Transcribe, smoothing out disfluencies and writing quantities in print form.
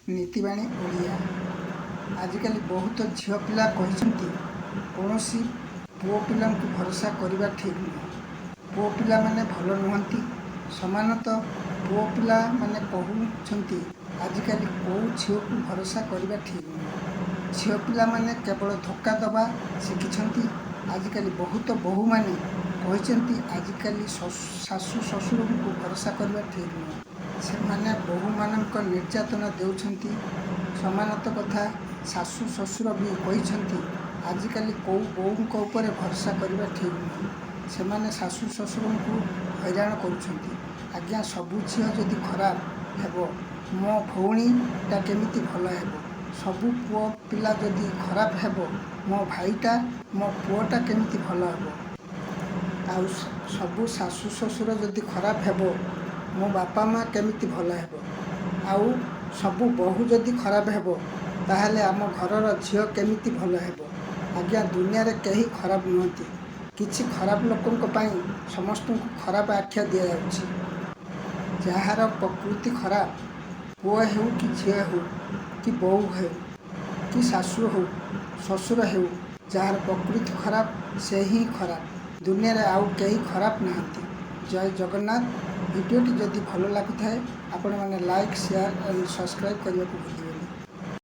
ନୀତିବାଣୀ ଓଡ଼ିଆ। ଆଜିକାଲି ବହୁତ ଝିଅ ପିଲା କହିଛନ୍ତି, କୌଣସି ପୁଅ ପିଲାଙ୍କୁ ଭରସା କରିବା ଠିକ୍ ନୁହଁ, ପୁଅ ପିଲାମାନେ ଭଲ ନୁହନ୍ତି। ସମାନତଃ ପୁଅ ପିଲାମାନେ କହୁଛନ୍ତି, ଆଜିକାଲି କୋଉ ଝିଅକୁ ଭରସା କରିବା ଠିକ୍ ନୁହଁ, ଝିଅ ପିଲାମାନେ କେବଳ ଧୋକା ଦେବା ଶିଖିଛନ୍ତି। ଆଜିକାଲି ବହୁତ ବୋହୂମାନେ କହିଛନ୍ତି, ଆଜିକାଲି ଶାଶୁ ଶ୍ୱଶୁରଙ୍କୁ ଭରସା କରିବା ଠିକ୍ ନୁହଁ, ସେମାନେ ବୋହୂମାନଙ୍କ ନିର୍ଯାତନା ଦେଉଛନ୍ତି। ସମାନତଃ କଥା ଶାଶୁ ଶ୍ୱଶୁର ବି କହିଛନ୍ତି, ଆଜିକାଲି କୋଉ ବୋହୂଙ୍କ ଉପରେ ଭରସା କରିବା ଠିକ୍ ନୁହେଁ, ସେମାନେ ଶାଶୁ ଶ୍ୱଶୁରଙ୍କୁ ହଇରାଣ କରୁଛନ୍ତି। ଆଜ୍ଞା, ସବୁ ଝିଅ ଯଦି ଖରାପ ହେବ, ମୋ ଭଉଣୀଟା କେମିତି ଭଲ ହେବ? ସବୁ ପୁଅ ପିଲା ଯଦି ଖରାପ ହେବ, ମୋ ଭାଇଟା, ମୋ ପୁଅଟା କେମିତି ଭଲ ହେବ? ଆଉ ସବୁ ଶାଶୁ ଶ୍ୱଶୁର ଯଦି ଖରାପ ହେବ, ମୋ ବାପା ମା' କେମିତି ଭଲ ହେବ? ଆଉ ସବୁ ବୋହୂ ଯଦି ଖରାପ ହେବ, ତାହେଲେ ଆମ ଘରର ଝିଅ କେମିତି ଭଲ ହେବ? ଆଜ୍ଞା, ଦୁନିଆରେ କେହି ଖରାପ ନୁହନ୍ତି। କିଛି ଖରାପ ଲୋକଙ୍କ ପାଇଁ ସମସ୍ତଙ୍କୁ ଖରାପ ଆଖ୍ୟା ଦିଆଯାଉଛି। ଯାହାର ପ୍ରକୃତି ଖରାପ, ପୁଅ ହେଉ କି ଝିଅ ହେଉ କି ବୋହୂ ହେଉ କି ଶାଶୁ ହେଉ, ଶ୍ୱଶୁର ହେଉ, ଯାହାର ପ୍ରକୃତି ଖରାପ ସେ ହିଁ ଖରାପ। ଦୁନିଆରେ ଆଉ କେହି ଖରାପ ନାହାନ୍ତି। ଜୟ ଜଗନ୍ନାଥ। ଭିଡ଼ିଓଟି ଯଦି ଭଲ ଲାଗୁଥାଏ, ଆପଣମାନେ ଲାଇକ୍, ସେୟାର ଆଣ୍ଡ ସବସ୍କ୍ରାଇବ୍ କରିବାକୁ ଭୁଲିବେନି।